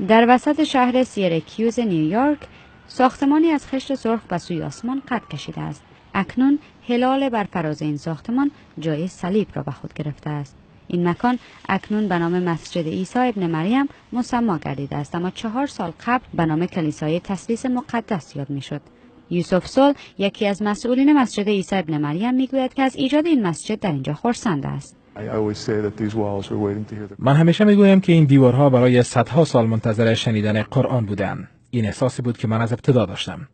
در وسط شهر سیرکیوز نیویورک ساختمانی از خشت سرخ به سوی آسمان قد کشیده است. اکنون هلال بر فراز این ساختمان جای صلیب را به خود گرفته است. این مکان اکنون به نام مسجد عیسی ابن مریم مسما گردیده است، اما 4 سال قبل به نام کلیسای تثلیث مقدس یاد میشد. یوسف سول، یکی از مسئولین مسجد عیسی ابن مریم، میگوید که از ایجاد این مسجد در اینجا خرسند است. من همیشه میگویم که این دیوارها برای صدها سال منتظر شنیدن قرآن بودند. این احساسی بود که من از ابتدا داشتم.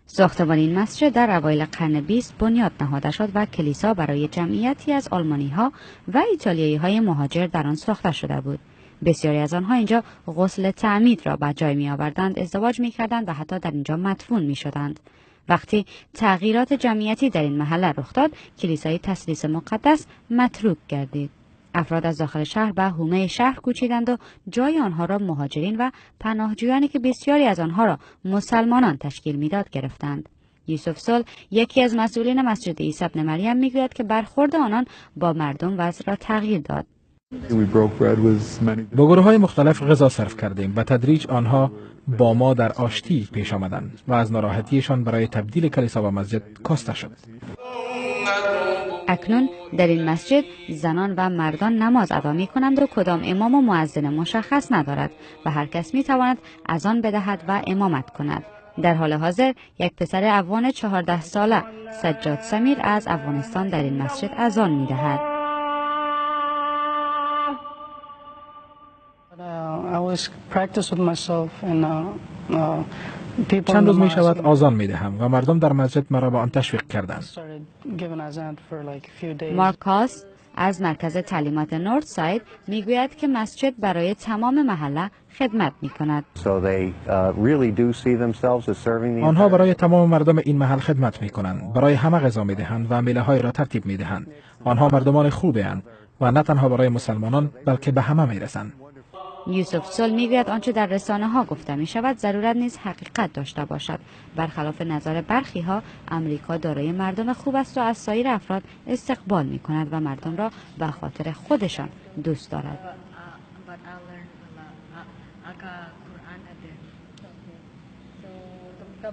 ساختمان این مسجد در اوایل قرن 20 بنیاد نهاده شد و کلیسا برای جمعیتی از آلمانی ها و ایتالیایی های مهاجر در آن ساخته شده بود. بسیاری از آنها اینجا غسل تعمید را به جای می آوردند، ازدواج می کردند و حتی در اینجا مدفون می شدند. وقتی تغییرات جمعیتی در این محله رخ داد، کلیسای تثلیث مقدس متروک گردید. افراد از داخل شهر به حومه شهر کوچیدند و جای آنها را مهاجرین و پناهجویانی که بسیاری از آنها را مسلمانان تشکیل میداد گرفتند. یوسف سول، یکی از مسئولین مسجد عیسی ابن مریم، میگوید که برخورد آنان با مردم وضع را تغییر داد. با گروه های مختلف غذا صرف کردیم و تدریج آنها با ما در آشتی پیش آمدند و از ناراحتیشان برای تبدیل کلیسا به مسجد کاسته شد. اکنون در این مسجد زنان و مردان نماز ادا می کنند و کدام امام و مؤذن مشخص ندارد و هر کس می تواند اذان بدهد و امامت کند. در حال حاضر یک پسر افغان 14 ساله، سجاد سمیر، از افغانستان در این مسجد اذان می دهد. I always practice with myself and people چند روز می شود آذان می دهم و مردم در مسجد مرا به آن تشویق کردند. started giving azan for like a few days. مارکاس از مرکز تعلیمات نورت ساید میگوید که مسجد برای تمام محله خدمت می کند. So they really do see themselves as serving the آنها برای تمام مردم این محل خدمت می کنند. برای همه غذا می دهند و میله های را ترتیب می دهند. آنها مردمان خوبی اند و نه تنها برای مسلمانان، بلکه به همه می رسند. یوسف سول میگوید آنچه در رسانه ها گفته می شود ضرورت نیست حقیقت داشته باشد. برخلاف نظر برخی ها، امریکا دارای مردم خوب است و از سایر افراد استقبال می کند و مردم را به خاطر خودشان دوست دارد. But I learned a lot. Aka Quran ada. So,